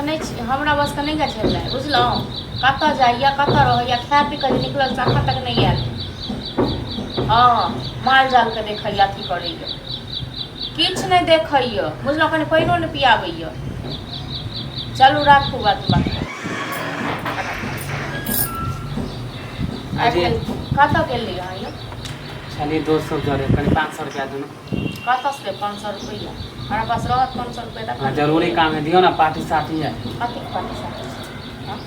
नहि छी, हमरा बसके नहि यऽ झेलनाइ, बुझलहुँ? कतऽ जाइए, कतऽ रहैए, खाय पी कऽ जे निकलल से एखन तक नहि आयल। हँ, माल जालके देखैए, अथी करैए, किछु नहि देखैए, बुझलहुँ? कनि पानिओ नहि पियाबैए। चलू, राखू, बात बात। आबि गेल। कतऽ गेल रहियै अहाँ यौ? छलियै दोस्त सब जरे, कनि 500 रुपया दू ने। कतऽ से 500 रुपैआ? हमरा पास रहत 500 रुपैआ तखन? हाँ, जरूरी काम है, दियौ ना, पार्टी साटी है। कथी पार्टी साटी? हाँ?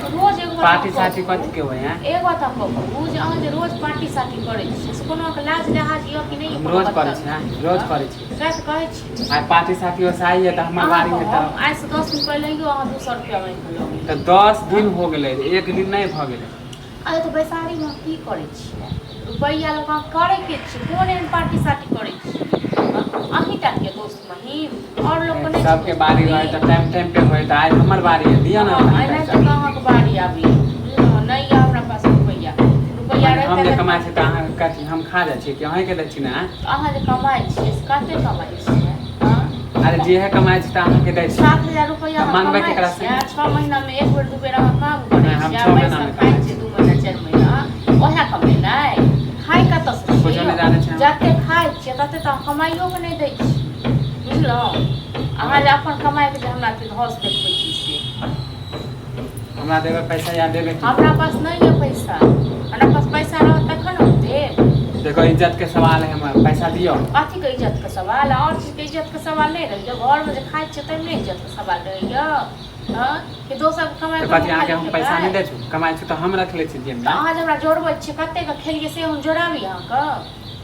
रोज एगो बात पार्टी अहाँ साटी कहू। कथी के होइ है? एक बात अहाँ कहू जे अहाँ जे रोज पार्टी साटी करै छियै से कोनो अहाँके लाज लिहाज यऽ कि नहि यऽ? हम कोनो रोज करै बच्चा छी, हाँ, रोज करै छी। सएह तऽ कहै छी। आइ पार्टी साटी ओसे आई है तऽ हमर अहाँ बारी है। कहब, तऽ आइसँ 10 दिन पहिलहियो अहाँ 200 रुपैआ मांगि कऽ लऽ गेलियै। तऽ 10 दिन हो गेलै, एक दिन नहि भऽ गेलै। अरे, तऽ बैसारीमे अहाँ की करै छियै? रुपैआ लऽ कऽ अहाँ करै के छी? कोन एहन पार्टी सार्टी करै छी? अहीं टा के दोस्त महीम, आओर लोकके नहि छै? सबके दोस्त बारी रहै महीम? तऽ टाइम टाइम पे होइ, तऽ आइ हमर बारी है, दिअ ने। हँ, कनि एनाहिते पैसा। तऽ अहाँके बारी आबैए, बुझलहुँ? नहि यऽ हमरा पास रुपैआ। रुपैआ मने हम रहितै जे तऽ कमाइ छी तऽ अहाँ कथी, हम खा जाइ छी कि अहीँके दै छी ने? अहाँ जे कमाइ छियै से कते कमाइ छियै, हँ? अरे, जेहे कमाइ छी तऽ अहाँके दै छी। 7000 रुपैआ अहाँ माँगबै कमाइ केकरा से? छियै आ 6 महीनामे एक बेर दू बेर अहाँ काम करै नहि, हम छियै आ 6 पैसा महीनामे खाइ कमाइ छियै 2 महीना 4 महीना, ओएह कमेनाइ? खाइ कतऽसँ छियै? कुछो नहि जानै छी हम। जते खाइ छियै तते तऽ अहाँ कमाइयोके नहि दै छी, बुझलहुँ? अहाँ जे अपन कमाइके जे हमरा अथी धस देखबै छी से। हमरा देबै पैसा या देबै की? हमरा पास नहि यऽ पैसा। हमरा पास पैसा रहत तखन हम देब। देखो, इज्जत के सवाल है हमर, पैसा दियौ। कथीके इज्जतके सवाल? आओर चीजके इज्जतके सवाल नहि रहैए? घरमे जे खाइ छियै ताहिमे नहि इज्जतके सवाल रहैए? हँ, कि दोसरके कमाइ तऽ कऽ कथी, अहाँके खाली हम पैसा नहि खेबै? दै छी? कमाइ छी तऽ हम रख लै छी तऽ जेबमे। अहाँ जे हमरा जोड़बै छियै, कतेक खेलियै से हम जोड़ाबी अहाँके?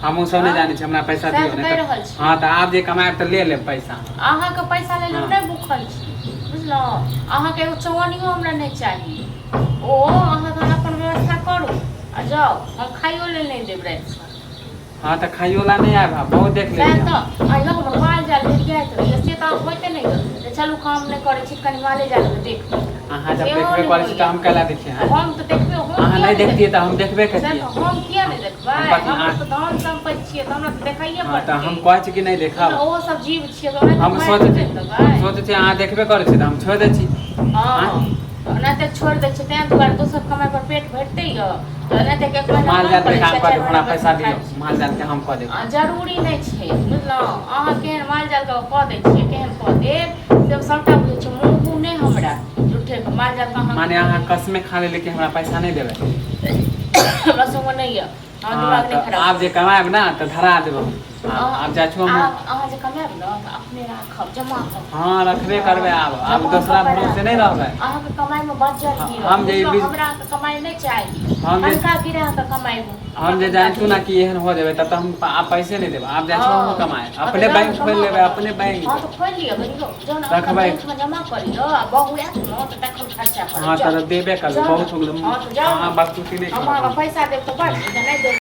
हम ओ सब नहि हँ? जानै छी, हमरा पैसा सएह दियौ। तऽ नहि कहि तऽ रहल छी। हँ, तऽ आब जे कमायब तऽ ले लेब पैसा। अहाँके पैसा लेल हम हँ। नहि भूखल छी, बुझलहुँ? अहाँके एगो चौअनियो हमरा नहि चाही। ओ अहाँ तहन अपन व्यवस्था करू आ जाउ, हम खाइयो लेल नहि देब रातिसँ। हँ, तऽ खाइयो ला नहि आयब, बहुत देख सएह लेलियै। तऽ आ यौ, हमर माल जाल भेटियाइत रहैए से तऽ अहाँ होइते नहि यऽ जे चलू, काम नहि करै छी तऽ कनि माले जालके देख ली। अहाँ जब सेहो देखबे नहि करै छी तऽ होइए। हम कैला देखियै, आँय? हम तऽ देखबे, हम अहाँ किया नहि देखतियै देखबै? तऽ हम देखबे सएह करितियै। तऽ, हम किया नहि देखबै? हम कथी हम अहाँ तऽ धन सम्पत्ति छियै तऽ हमरा तऽ देखैए हँ, तऽ पड़तै। हम कहै छी कि नहि देखब। ओहो सब जीव छियै तऽ ओनाहिते हम मारि सोचै थोड़े छी ने देबै। सोचै छी अहाँ देखबे करै छी तऽ हम छोड़ि दै छी। हँ, आँय? ओनाहिते छोड़ि दै छियै, तें दुआरे दोसर कमाइ पर पेट भरिते यऽ तऽ ओनाहिते एक महीना माल काम जाल के करै काम छियै, कऽ चारि देब, हमरा महीना पैसा बैसल दियौ। खाइ छियै। माल जाल के हम कऽ देब। आ, जरूरी नहि छै, बुझलहुँ? अहाँ केहन माल जालके कऽ दै छियै, केहन कऽ देब से हम सभटा बुझै छियै। मुँह नहि हमरा झूठेके माल जालके अहाँ माने अहाँ कसमे खा लेली कि हमरा पैसा नहि देबै। हमरा संगे नहि यऽ, अहाँ हँ, दिमाग नहि तऽ खराब आब जे कमायब ने तऽ धरा देब हम। आब अहाँ आब जाइ छी हम। आब अहाँ जे कमायब ने तऽ अपने राखब जमा कऽ। हँ, रखबे करबै आब। आब जमा दोसरा कऽ के भरोसे नहि राखब। रहबै। अहाँके कमाइमे बज्जर गिरत, हम जे ई बुझलहुँ? हमरा अहाँके कमाइ नहि चाही। हम जे कनका गिरे अहाँके कमाइ हो। हम जे जानतू ने कि एहन हो जेबै तब तऽ हम आब पैसे नहि देबै। आब जाइ छी हमहूँ कमाए, हँ, तऽ अपने जाउ ने, बैंक खोलि कमाउ लेबै। कतऽ। अपने बैंक। हँ, तऽ खोलि लिअ बहिनो, जहन अपना रखबै। बैंकमे जमा कऽ लिअ आ बहु आयत ने तऽ तखन खर्चा करब। हँ, जाउ तऽ देबे करबै। जाउ ने। बहुत हो गेलै। हँ, तऽ जाउ अहाँ ने। बकचूती नहि हम करब। अहाँके पैसा देब तऽ बड़ नीक, नहि देब।